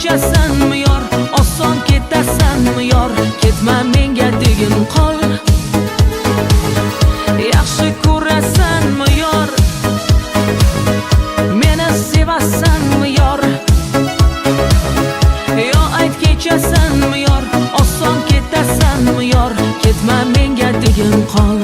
Kechasanmi, yor, oson ketasanmi, yor? Ketma, menga degin, qol. Yaxshi ko'rasanmi, yor? Meni sevasanmi, yor? Yo ayt, kechasanmi, yor, oson ketasanmi, yor? Ketma, menga degin, qol.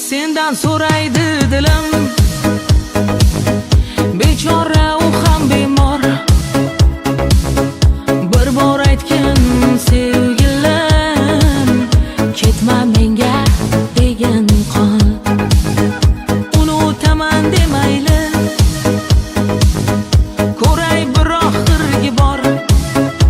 Sendan so'ray.